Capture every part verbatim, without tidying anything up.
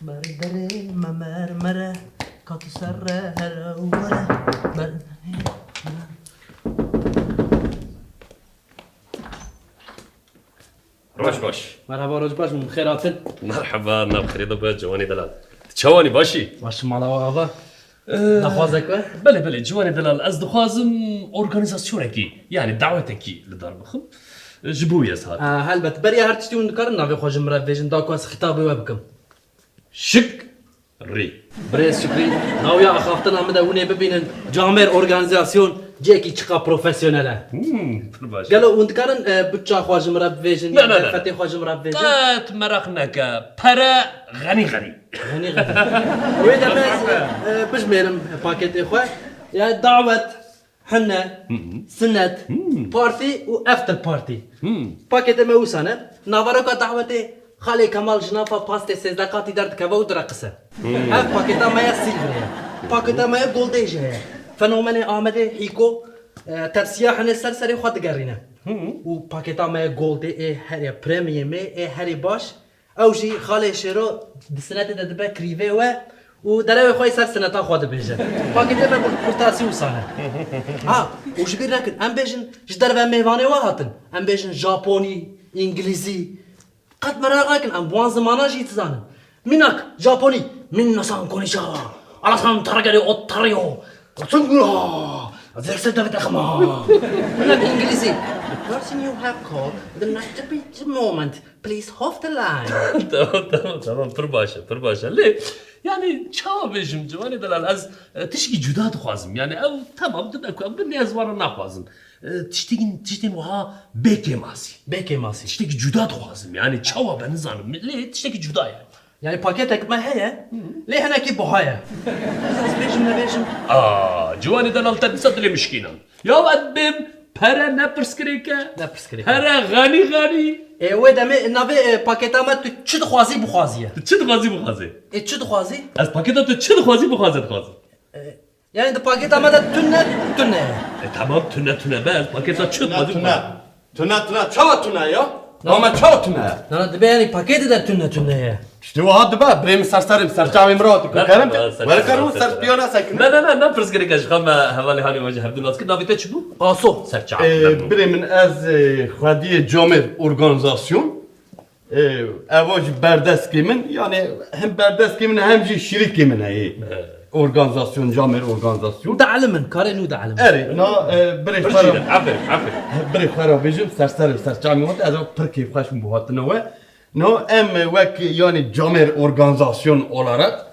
Berderê me mermere, ka tu ser re here were. Ber- Roj baş. Merhaba, roj baş, min xêr hatin. Merhaba, nav xêrê de be, ciwanê delal. Çawanî, başî? Baş, mala we ava. Ee, Daxwazek we? Belê, belê, ciwanê delal, ez dixwazim organîzasyonekî, yani dawetekî li dar bixim. Ee, ji bo wî ez hatim. Ee, helbet, beriya her tiştî hûn dikarin navê xwe ji min re bibêjin, da ku ez xitabê we bikim. Şik. Rî. Birêz Şikrî, nawiya axaftina min de hûn ê bibînin Camer Organîzasyon cihekî çiqa profesyonel e. Hmm, pir baş. Gelo hûn dikarin, e, bütça xwe ji min re bibêjin, Ne, ne, ne, ne. Derfetê xwe ji min re bibêjin? Qet meraq neke. Pere xenî xenî. Xenî xenî. Wê demê ez, e, bijmêrim paketê xwe. Ya dawet, Hine, Hı hı. Sinet, Hmm. Party û After Party. Hmm. Paketê me wisa ne. Naveroka dawetê Xalê Kemal ji nafa pastê sêzdeh qatî derdikeve û direqise. Hmm. Ev paketa me ya silverê ye. Paketa me ya goldê jî heye. Fenomenê Amedê, Hîko, e, tepsiya hine ser serê xwe digerîne. Hmm. Û paketa me ya goldê ê herê premiumê ê herê baş. Ew jî Xalê Şêro di sinetê de dibe krîvê we û derewê xwe yê ser sineta xwe dibêje. Paketê me bi kurtasî wisa ne. Ha, û ji bîr nekin, em bêjin ji derve mêvanê we hatin. Em bêjin Japonî, Îngilîzî. Qet meraq nekin, em bi wan zimana jî dizanin. Mînak, Japonî, Minna-san konnichiwa, Alasan taragari otario, Tsungura, Zexse David Akma. Mînak, Îngilîzî, The person you have called the next moment. Please hold the line. Tamam, tamam, tamam. Pir baş e, pir baş e. Lê, yani, çawa bêjim, ciwanê delal, ez, e, tişkî cuda dixwazim. Yani, ew, tamam, dibe ku ew bin, ez wan re naxwazim. E, tiştekî, tiştên wiha bê kêmasî. Bê kêmasî. Tiştekî cuda dixwazim. Yani, çawa be nizanim. Lê, tiştekî cuda ye. Yani, paketek me heye, Hı hı. Lê hinekî buha ye. Ez, ez bêjim, nebêjim. Aa, ciwanê delal, te dîsa dilê min şikînan. Ya ez bêm, pere ne pirsgirêk e. Ne pirsgirêk e. Pere xenî xenî. Ê, wê demê navê, e, paketa me tu çi dixwazî bixwazî ye. Tu çi dixwazî bixwazî? Ê, çi dixwazî? Ez paketa tu çi dixwazî bixwaze dixwazim. E, yani di paketa me de tune, tune ye. E, tamam, tune tune be, ez paketa çi dixwazî bixwazim. Tune. Tune, tune, çawa tune ya? Na. Ama çawa tune? Na, na, dibe yani paketê de tune tune ye. İşte o ha dibe, birê min serserim, serçavê min rahat Ne, kerem ne, te. serçe, Wele karim serçe. Ser piyona sekin. Ne, ne, ne, ne pirsgirêk e, ji xwe me hevalê halê we ji hevdû nas kir. Navê te çi bû? Aso. Serçe. Ee, birê min ez, e, xwediyê Camer Organizasyon. Ee, eva ji berdeskê min, yani hem berdeskê min hem jî şirîkê min heye. Evet. Organizasyon, Camer Organizasyon. Dielimin, karê nû dielimin. Erê, na, e, birê xwe ra, Aferin, aferin. Birê xwe ra bêjim, serserim, serçavê min, ez pir kêfxweş bûm bu hatina we. Na, em wek, yani, Camer Organizasyon olarak,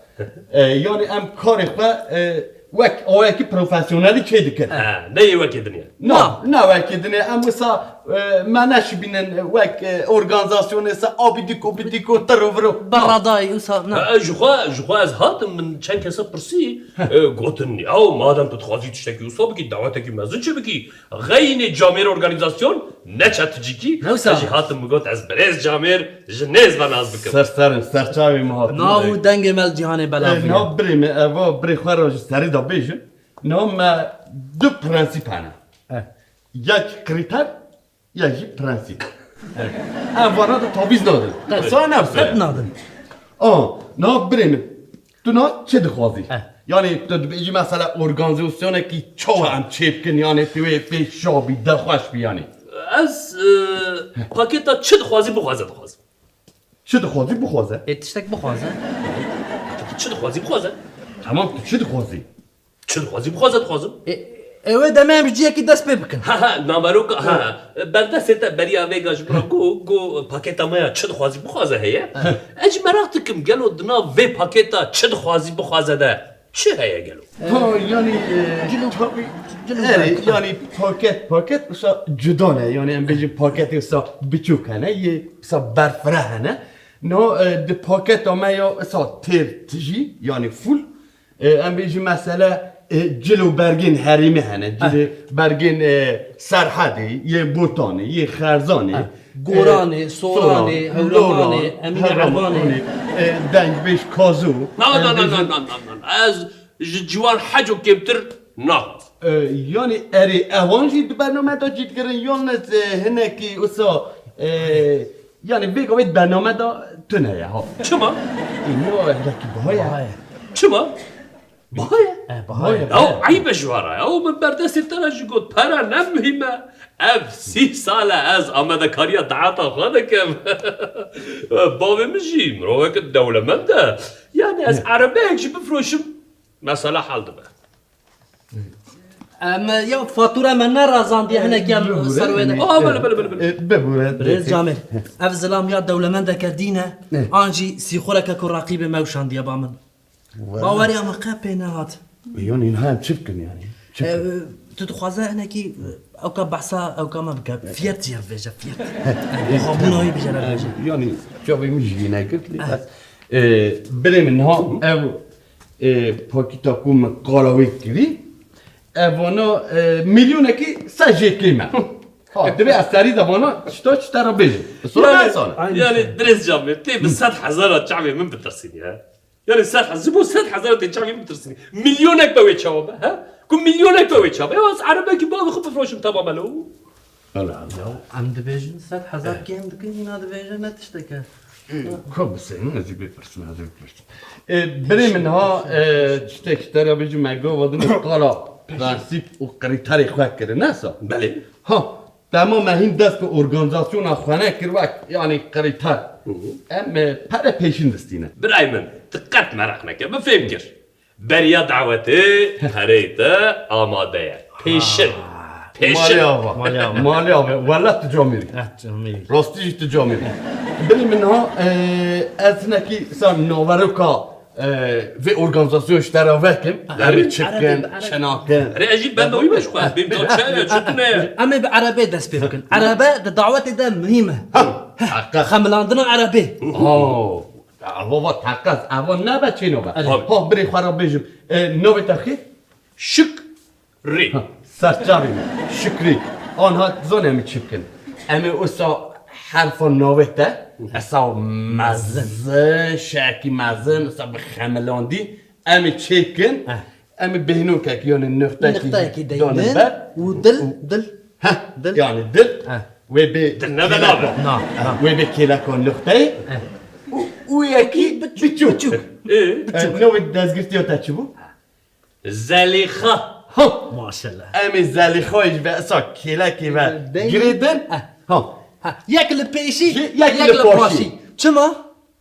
e, yani, em karê xwe, e, wek awayekî profesyonelî çê dikin. Ha, ne yê wekê dinê. Na, Na. Ne wekê dinê, em wisa, e, me neşibînin wek, e, organîzasyonê se abîdîko bidîko tiro viro. Beradayî wisa, na. E, ji xwe, ji xwe ez hatim, min çend kesa pirsî, e, gotin, "Yaw, madem tu dixwazî tiştekî wisa bikî, dawetekî mezin çi bikî? Xeynê Camêr Organîzasyon, ne çeticîkî." Ne wisa? Ez jî hatim, min got, "Ez birêz Camêr ji nêz ve nas bikim." Serserim, serçavê min hatim. Nav û dengê me li cîhanê belav E, bûye. Na birê me, eva birê xwe re ji serî de bêjin. Na me du prensîp hene. Eh. Yek krîter, yek jî prensîp. Eh. Em vana de tavîz nadin. Qet. Sa ne Qet nadin. A, na birê min. Tu na çi dixwazî? Eh. Yani tu dibêjî mesela organîzasyonekî çawa em çê bikin, yani tu wê pê şa bî, dilxweş bî yani. Ez, e, paketa çi dixwazî bixwaze dixwazim. Çi dixwazî bixwaze. Ê, tiştek bixwaze. Çi dixwazî bixwaze. Tamam, tu çi dixwazî? Çi dixwazî bixwaze dixwazim. Ê, ê, wê demê em ji cihekî dest pê bikin. Ha, ha, naveroka, ha, ha. Berdestê te beriya vêga ji min re got, got paketa me ya çi dixwazî bixwaze heye. Ha. Ez jî meraq dikim, gelo di nav vê paketa çi dixwazî bixwaze de çi heye gelo? Ha, yani, e, Cilo. Tabii. Cilo Erê, berk. Yani paket, paket wisa cuda ne. Yani em bêjin paketê wisa biçûk hene, yê wisa berfireh hene. No, e, di paketa me ya wisa têr tijî, yani full. E, em bêjin mesela, e, cilo bergên herêmî hene, cilo Eh. bergên, e, Serhedê, yê Botanê, yê Xerzanê, Eh. Goranê, e, Soranê, Soran, Hewramanê, Loran, Emînê Hewramanê, Erbanê. E, Dengbêj Kazo. Na, na, Em na, bêjin na, na, na, na. Ez ji ciwan heco kêmtir naxwazim. E, yani erê ewan jî di bername de cî digirin, yalnız, e, hinekî wisa, e, Yanî vê gavê bername de tune ye ha. Çima? Ê, ne, hinekî biha ye. Biha ye. Çima? Biha ye. E, biha ye. Yaw, eyb e ji we re. Yaw, min berdestê te re jî got, pere ne muhîm e. Ev sî sal e ez amadekariya daweta xwe dikim. Bavê min jî mirovek dewlemend e. Yanî ez erebeyek jî bifroşim, mesela hal dibe. Em, ya fatura me nerazandiye, hinek em Bibûre, ser wê de. Aa, bele, bele, bele, bele. E, bibûre, Birêz Camêr, ev zilam ya dewlemendeke dîn e, Ne? an jî sîxureke ku raqîbê me wişandiye ba min. Wala. Baweriya min qe pê nehat. Yanî niha em çi bikin yanî? Çi E, bikin? Tu dixwaze hinekî, e, ewka behsa ewka me bike. Fiyet jê re bêje, fiyet. Xwebûna wî bijêre bêje. Yanî çavê min jî yê nekir, lê Eh. bes. E, birê min niha ev, e, pakîta ku min qala wê kirî, ev vana, e, milyonekî ser jê kêm e. Ha, divê ez serî de vana çita çi te re bêjim. Sor Yani, ne sor? yani Birêz Camêr, tê bi sed hezara çavê min bitirsînî, he? Yani sed hezar, ji bo sed hezara tê çavê min bitirsînî. Milyonek be wê çawa be, he? Ku milyonek be wê çawa be. Ya ez erebekî bavê xwe bifroşim, temam e lo. Allah Allah. Ya em dibêjin sed hezar kêm dikin, hîna dibêje ne tişteke. Ê, ka biseynin, ez ê bê pirsin, ez ê bê pirsin. Ê, birê min ha, e, tiştek ji te re bêjim, me gava din qala prensîp û krîterê xwe kirin, ne sa? Belê. Ha, dema me hîn dest bi organîzasyona xwe nekir, wek, yanî krîter. Hı hı. Em, e, pere pêşîn distîne. Birayê min, tu qet meraq neke, min fêm kir. Beriya dawetê pereyê te amade ye. Pêşin. Ha. Pêşin. Malê ava. Malê ava. Malê ava. Wele tu camêrî. Eh, camêrî. Rastî jî tu camêrî. Bilî min ha, e, ez hinekî ser naveroka, e, vê organîzasyon ji te re vekim. Erê, Em ê çi erê, bikin, erê. çi nakin. Erê, ez jî benda wî me ji xwe, ez bêm da çi ye, çi tune ye. Em ê bi erebê dest pê bikin. Erebe di dawetê de muhîm e. Ha, heqe. Xemilandina erebê. Oh. Ava va teqez, ava nebe çêno be. Erê. Ha, birê xwe re bêjim. E, navê te xê? Şikrî. Ha, serçavê min. Şikrî. Anha zanî em ê çi bikin? Em ê wisa herfa navê te, esa mezin, şekî mezin, wisa bi xemilandî, em ê çêkin, Heh. em ê bêhnokek, yanî nixteyekî Nixteyekî danin deynin ber. û dil, dil, Heh, dil. yanî dil, Heh. wê bê Dil nebe kêleka. nave. Na, na. Wê bê kêleka nixteyê. Heh. Û, û yekî biçûk. Biçûk. Ê? E, navê dezgirtiya te çi bû? Zelîxa. Ha! Maşallah. Em ê Zelîxayê ji ve esa kêlekê ve Deyî. girêdin. Eh. Ha. Ha. Yek li pêşî, Yek yek li li paşî. paşî. Çima?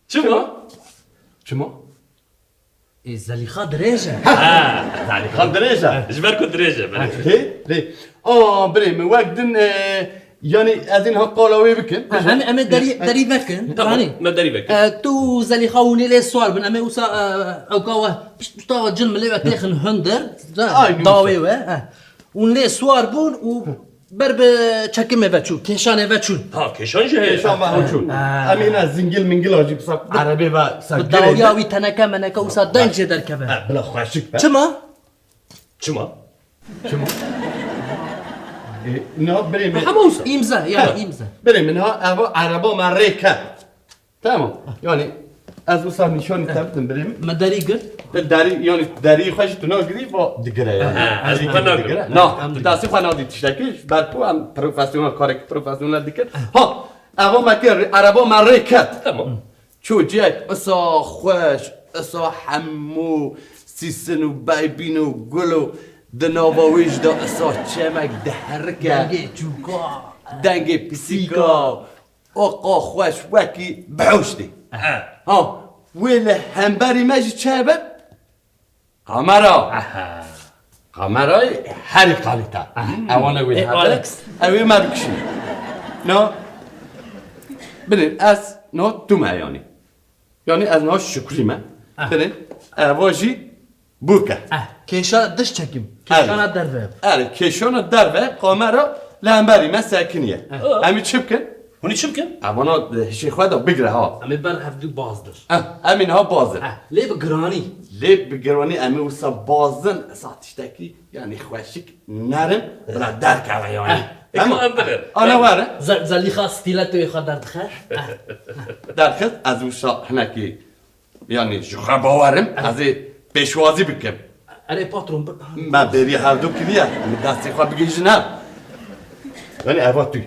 Çima? Çima? Ê, Zelîxa dirêj e. Ha, Zelîxa dirêj e. Ji ber ku dirêj e, belê. Lê, lê. Aa, birê min, wek din, e, yanî ez ê niha qala wê bikim. Ha, em, em ê derî, derî vekin. Tamam, Zanî? me derî vekin. E, tu û Zelîxa hûn ê lê swar bin. Em ê wisa, e, ewka we pişt, pişta we cil milê we têxin hundir. Zanî? Aynî Dawê wisa. we. E. Hûn lê swar bûn û ber bi çekimê ve çûn, kêşanê ve çûn. Ha, kêşan jî heye. Kêşan ve çûn. Ha. Em ê ne zingil mingil a jî bi sa erebê ve sa Bi girê dawiya de. wî teneke meneke wisa deng jê derkeve. Ha, bila xweşik be. Çima? Çima? Çima? E, na birê min. Hema wisa. Îmza, yani Ha. îmza. Birê min ha, eva ereba me rê ket. Tamam. Yani ez wisa nîşanî te bidim birê min. Me derî girt. Te derî, yani derî xwe jî tu nagirî, va digire yani. Ha, ez Derî xwe ket nagirî. digire. Na, Em tu digire. destê xwe nadî tiştekî, ji ber ku em profesyonel, karek profesyonel dikin. Ha, eva me kir, ereba me rê ket. Tamam. Çû cihek isa xweş, isa hemû sîsin û beybîn û gul û di nava wê jî de isa çemek diherike. Dengê çûka. Dengê pisîka. Oqa xweş wekî bihuştî. Aha. Ha, wê li hemberî me jî çi hebe? Kamera. Aha. Kamerayê herî kalîte. Aha. Ewana wê E, hebe. Alex. Ew ê me bikişîne. No. Bilin, ez no tu me yanî. Yanî ez niha şikrî me. Ah. Tenê eva jî bûke. Ah, kêşa diş çekim. Erê. Kêşana derve. Erê, kêşana derve, kamera li hemberî me sekiniye. Ah. Em ê çi bikin? Hûn ê çi bikin? Evana hişê xwe de bigire ha. Em ê ber hevdû bazdir. Ah, em ê niha bazdir. Ah, lê bi giranî. Lê bi giranî em ê wisa bazdin, esa tiştekî. Yanî xweşik nerin, bila derkeve yanî. Eh, Tamam. Em birin. Ana were. Ze-, Zelîxa stîletoyê xwe derdixe. Derxist, ez wisa hinekî, yanî ji xwe bawerim, ez ê pêşwazî bikim. Erê patron, bi- Me bêrî hevdu kiriye, min destê xwe bigihîjin hev. Yanî eva tu.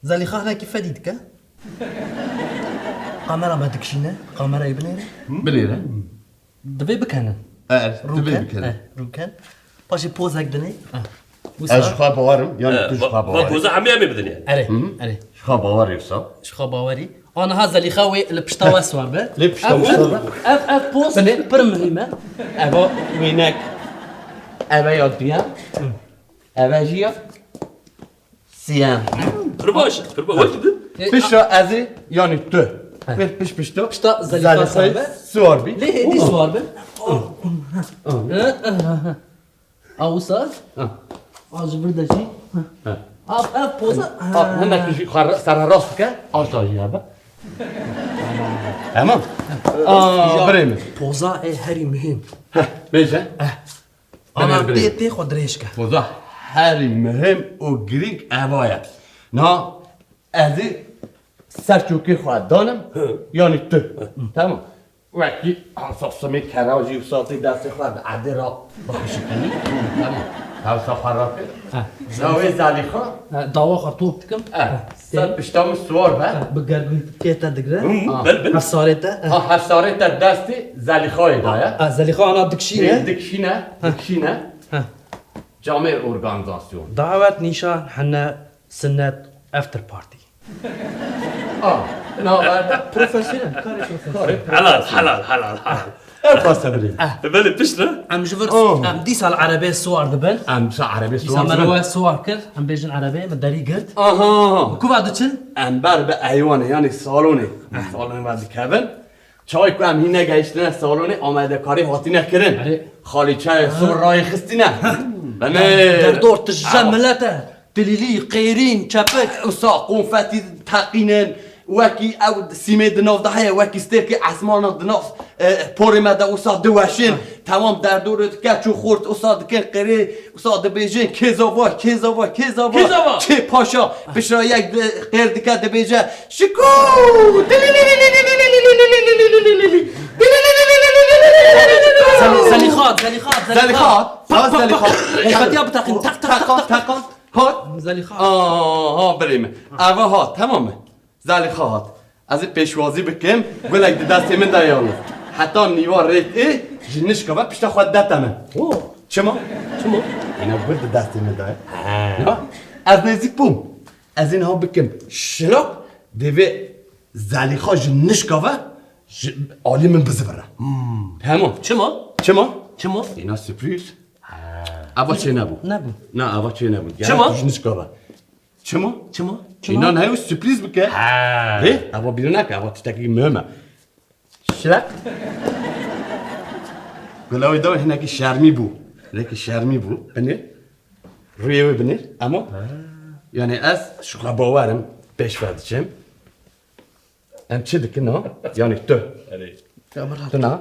Zelîxa hinekî fedî dike. Kamera me dikişîne. Kamerayê binêre. Binêre. Divê bikenin. Er, divê bikenin. Eh, rûken. Paşê pozek dinê. Eh. Ez ji xwe bawerim, yani tu ji xwe bawerî. Poza hemî em ê bidinê. Erê, erê. Ji xwe bawerî wisa. Ji xwe bawerî. Aniha Zelîxa wê li pişta we siwar be. Lê pişta we siwar be. Ev, ev poz pir muhîm e. Eva wênek. Eve ya duyem. Eve jî ya siyem. Pir baş, pir baş. Wekî din. Pişta ez ê, yani tu. Pişt, pişta. Pişta Zelîxa siwar be. Siwar bî. Lê hêdî siwar be. A wisa? Ha. A ji vir de jî. Ha. Av, ev poza. Av, hinek jî xwe re-, sererast bike. Asta jî hebe. Tamam. Aa, birê min. Poza ê herî muhîm. Heh, bêje. Eh. Ana tê, tê xwe dirêj ke. Poza herî muhîm û girîng eva ye. Na, ez ê ser çokê xwe danim, yani tu. Tamam. Wekî hasa simê kera jî wisa tê destê xwe bi erdê re bixişikînî. Tamam. Hewsa xwe rakir. Ha. Ya wê Zelîxa. Ha, dawa xwe top dikim. Ha. Ser pişta min siwar be. Ha, bi gergûnkê te digre. Bil, bil. Hevsarê te. Ha, hevsarê te destê Zelîxayê de ye. Ha, Zelîxa ana dikişîne. Dikişîne, dikişîne. Ha. Camêr organîzasyon. Dawet, nîşan, hene, sinnet, after party. Ah, no, eh, profesyonel, karê profesyonel. Helal, helal, helal, helal. Ev xweste bilî. Belê pişt re. Em ji vir, em dîsa li erebê siwar dibin. Em dîsa erebê siwar dibin. Dîsa me we siwar kir, em bêjin erebê, me derî girt. Aha. Kuva diçin? Em ber bi eywanê, yani salonê. Salonê me dikevin. Çawa ku em hîn negehiştine salonê, amadekarî hatine kirin. Erê. Xalîçe, sor rayê xistine. Belê. Derdor tije milete. Dilîlî, qêrîn, çepik. Wisa konfetî teqînin. Wekî ew sîmê di nav de heye, wekî stêrkê esmana di nav, e, porê me de wisa diweşin. Temam derdorê dike çû xort, wisa dikin qêrê, wisa dibêjin kêzava, kêzava, kêzava. Kêzava. Kê paşa, pişra yek di-, qêr dike dibêje, şiko! Zelî-, Zelîxat, Zelîxat, Zelîxat. Zelîxat. Pak, pak, pak. Konfetiya biteqin. Tak, tak, tak, tak. Hat. Zelîxa. Aha, birê min. Eva hat, tamam mı? Zelîxa hat. Ez ê pêşwazî bikim, gulek di destê min de yalnız. Heta nîva rêt ê, ji nişka ve pişta xwe detene. Oo. Çima? Çima? Yine gul di destê min de ye. Ha. Ya, ez nêzîk bûm. Ez ê niha bikim şilak, divê Zelîxa ji nişka ve ji alî min bizivire. Hmm. Hema. Çima? Çima? Çima? Yine sürpriz. Ha. Ava çê nebû. Nebû. Na, ava çê nebû. Çima? Gerek ji nişka ve. Çima? Çima? Çima? Înan heyo sürpriz bike. Ha. Rê, eva bîr neke, eva tiştekî muhim e. Şirek. Gula wê dawê hinekî şermî bû. Hinekî şermî bû. Binêr. Rûyê wê binêr. Ema. Ha. Yani ez ji xwe bawer im. Pêş ve diçim. Em çi dikin ha? Yani tu. Erê. Tu na?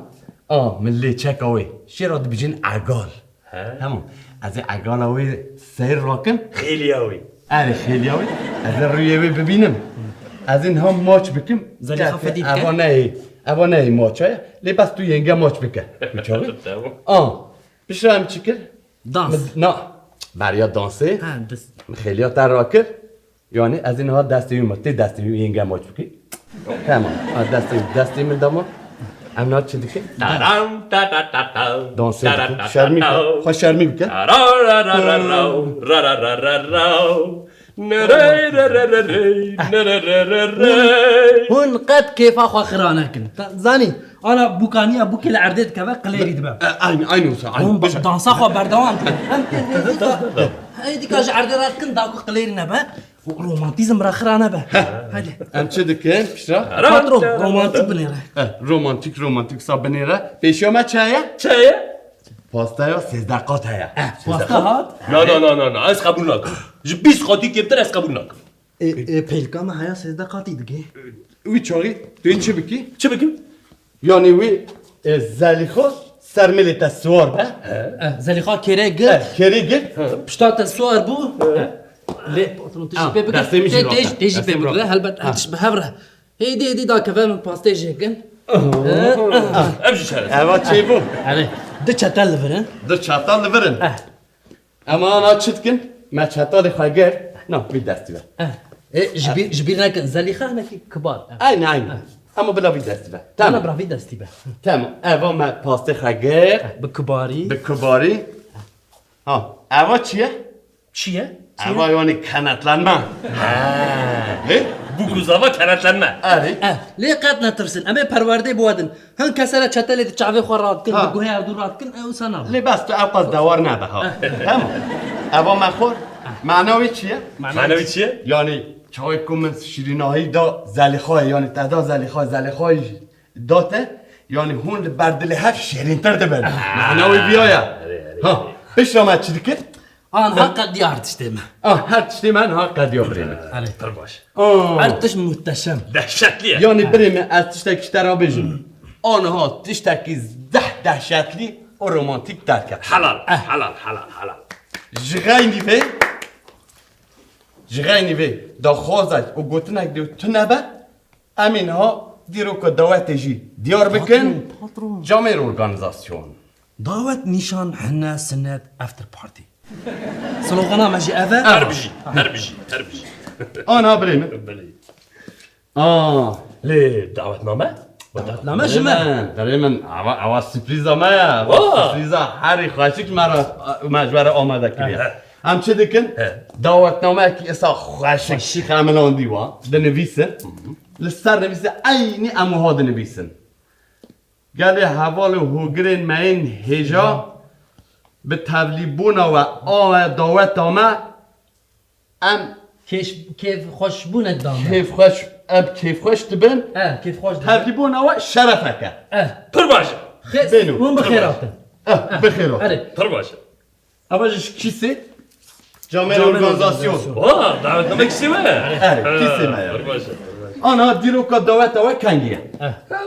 A, min lê çeka wê. Şêra dibêjin egal. He. Tamam. Ez ê egala wê seyr rakim. Xêliya wê. Erê, xêliya wê. Ez ê rûyê wê bibînim. Ez ê niha maç bikim. Zelîxa fedî dike. Eva neyê. Eva neyê maça ye. Lê bes tu yenge maç bike. Tu çaxî? Tamam. A, piştre em çi kir? Dans. Min, na. Beriya dansê. Ha, dis- Min xêliya te rakir. Yani ez ê niha destê wî, tê destê wî yenge maç bikî. Tamam. Ha, destê, destê min dama. Em niha çi dikin? Taram, ta, ta, ta, ta. Dansê dikin. Şermî bike. Xwe şermî bike. Ra, ra, ra, ra, ra, ra, ra, ra, ra, ra. Ne, re, re, re, re, re, ne, re, re, re, re. Hûn qet kêfa xwe xira nekin. Ta-, zanî, ana bûkaniya bûkê li erdê dikeve, qilêrî dibe. E, aynı, aynı olsa, aynı. Hûn dansa xwe berdewam dikin. Em ê dîka, ê dîka ji erdê radikin, da ku qilêrî nebe. Romantîzm re xira nebe. Hadi. Em çi dikin, piştre? Patron, romantîk binêre. Eh, romantîk, romantîk sa binêre. Pêşiya me çi heye? Çi heye? Pasta ya sêzdeh qat heye. Eh, pasta hat. Na, na, na, na, na. Ez qebûl nakim. Ji bîst qatî kêmtir ez qebûl nakim. E, e, pêlka me heye sêzdeh qatî dike. Wî çaxî tu yê çi bikî? Çi bikim? Yani wî, e, Zelîxa ser milê te siwar be. Eh, Zelîxa kêrê gir. Eh, kêrê gir. Pişta te siwar bû. Eh. Lê patron tijî pê bikir. Destê min jî rahat. Tijî pê bikir. Helbet her tişt bi hev re. Hêdî hêdî dakeve min pastê jê kin. Ev jî şeref. Eva çêbû. Erê, du çetel li vir in. Du çetel li vir in. Eh. Ema ana çi dikin? Me çetalê xwe gir. Na, vî destî ve. Eh. E, ji bîr, ji bîr nekin, Zelîxa hinekî kibar. Aynen, aynen. Ama bila vî destî be. Tamam. Bila vî destî be. Tamam. Eva me pastê xwe gir. Bi kibarî. Bi kibarî. Ha, eva çi ye? Çi ye? Çi ye? Eva yani kenetlenme. He? Buguzava kenetlenme. Erê. Eh, lê qet netirsin. Em ê perwerdê biwadin. Hin kesere çetelê di çavê xwe radikin, Ha. bi guhê erdû radikin, ew sana. Lê bes tu ew qas dewar nebe ha. Tamam. Eva me xor. Mana wê çi ye? Mana wî çi ye? Yani çawê ku min şîrînahî da Zelîxayê, yani te da Zelîxayê, Zelîxayê jî da te, yani hûn li ber dilê hev şêrîntir dibin. Mana wê viya ye. Erê, erê, Ha, erê. pişta me çi dikir? Anha qediya her tiştê me. Ah, her tiştê me anha qediya birê min. Erê. Pir baş. Ah. Her tişt muhteşem. Dehşetli ye. Yani birê min ez tiştek ji te re bêjim. Anha tiştekî zeh dehşetlî û romantîk derket. Helal, Eh. helal, helal, helal. Ji xeynî vê, ji xeynî vê daxwazek û gotinek dê tune be, em ê niha dîroka dawetê jî diyar bikin. Patron, patron. Camêr Organîzasyon. Dawet nîşan hine sinet after party. Slogana me jî ev e. Her bijî, her bijî, her bijî. Ana birê min. Belê. Aa. Lê dawetname? Dawetname ji me. Birê min, birê min, ava, ava sürprîza me ye. Ava Wa. sürprîza herî xweşik me re, me ji we re amade kiriye. He. Em çi dikin? He. Dawetnameyekî êsa xweşik, Xweşik. xemilandî wa dinivîsin. Hı hı. Li ser nivîse eynî em wiha dinivîsin. Gelê heval û hogirên me yên hêja bi tevlîbûna we a daweta me em Kêş-, kêfxweşbûnek dame. kêfxweş, em kêfxweş dibin. He, kêfxweş dibin. Tevlîbûna we şerefek e. Eh. Pir baş e. Xê-, Bêno. hûn bi xêr hatin. Eh, bi xêr hatin. Erê. Pir baş e. Ava ji kîsê Camêr Camêr Organîzasyon. Organîzasyon. Wa, dawetname kîsê we. Erê, Ha, kîsê me ye. Pir baş e, pir baş e. Ana dîroka daweta we kengî ye? Eh. Ya,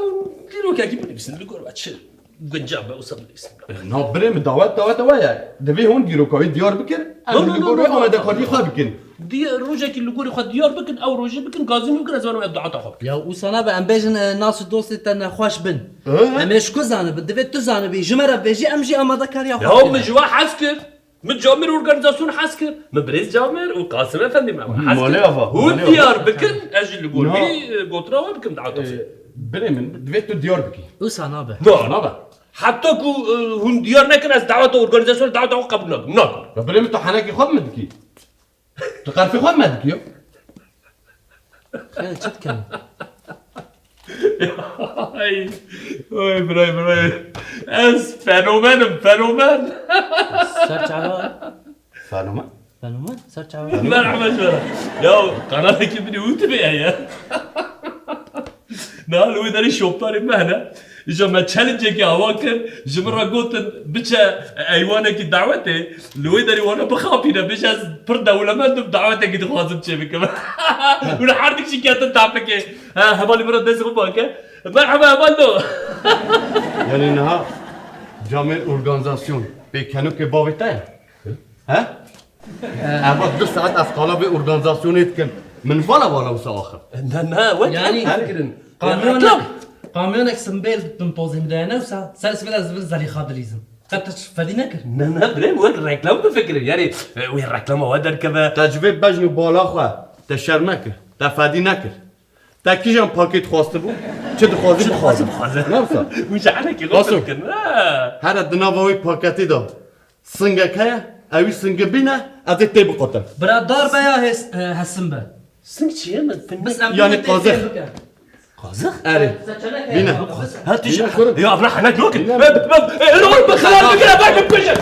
dîrokekî binivîsin, li gor we çi guncav be, wisa binivîsin. Na birê min dawet, daweta we ye. Divê hûn dîroka wê diyar bikir, em No, no, li no, gor no, wê no. amadekariyê xwe bikin. Diye rojekî li gorî xwe diyar bikin, ew rojê bikin, gazî min bikin, ez werim ev daweta xwe bikim. Ya wisa nabe, em bêjin, e, nas û dostê te nexweş bin. Hı? Em ê ji ku zanibin? Divê tu zanibî, ji me re bêjî, em jî amadekariya xwe Ya bikin. min ji we hez kir. Min Camêr Organîzasyon hez kir. Min birêz Camêr û Qasim Efendî me hez kir. Malê ava, Hûn malê ava. diyar bikin, ez jî li gor Na. wî, e, gotina we bikim daweta xwe. E, birê min, divê tu diyar bikî. Wisa nabe. Na. Nabe. Heta ku, e, hûn diyar nekin, ez daweta organîzasyonê daweta xwe qebûl nakim. Nakim. Ya birê min, tu henekî xwe mi dikî? Tu qerfê xwe me dikî ya? Xêr, çi dikin? Ay, oy, biray, biray. Ez fenomenim, fenomen. Ser çava. Fenomen? Fenomen? Ser çava. Merhaba canım. Ya, kanalekî min û tu be ya. Na, li wê derê şopdarê me hene. Îja me challengeekî ava kir, ji min re gotin, biçe eywanekî dawetê, li wê derê wana bixapîne, bêje ez pir dewlemend im, dawetekî dixwazim çêbikim. Hûn her dikî jî ketin tapikê. Ha, hevalî min re dest xwe pake. Merhaba, hevaldo. Yani niha Camêr Organîzasyon pêkenokê bavê te ye? He? Eva du saet ez qala vê organîzasyonê dikim. Min vala vala wisa axir. Ne, ne, wek Yani, em fikirin. kamyonek, Reklam. kamyonek simbêl bin pozê min de ne wisa, ser sibêl ez bin Zelîxa dilîzim. Qet tu fedî nekir. Ne, ne, birê min wek reklam bifikirin. Yani, e, wê reklama we derkeve. Te ji vê bejn û bala xwe, te şerm nekir, te fedî nekir. Te kîjan pakêt xwastibû? Çi dixwazî Çi dixwazî bixwazin. bixwazin. Ne wisa? Wî ji henekî Baso. xwe dikin. Ha. Here di nava wê paketê de singek heye, ewî singi bîne, ez ê tê biqotim. Bira dar be ya hes-, e, hesin be. Sing çi ye min? Fin Biz em Yani bunu qazix. teyze bike. Qazix? Erê. Seçenek Bîne. heye. Ha, tu Bîne ji-, kurum. ya, bira henek yok. Bîne. Be, be, be, e, ro, bi xelat bikire, bak, bi kuje.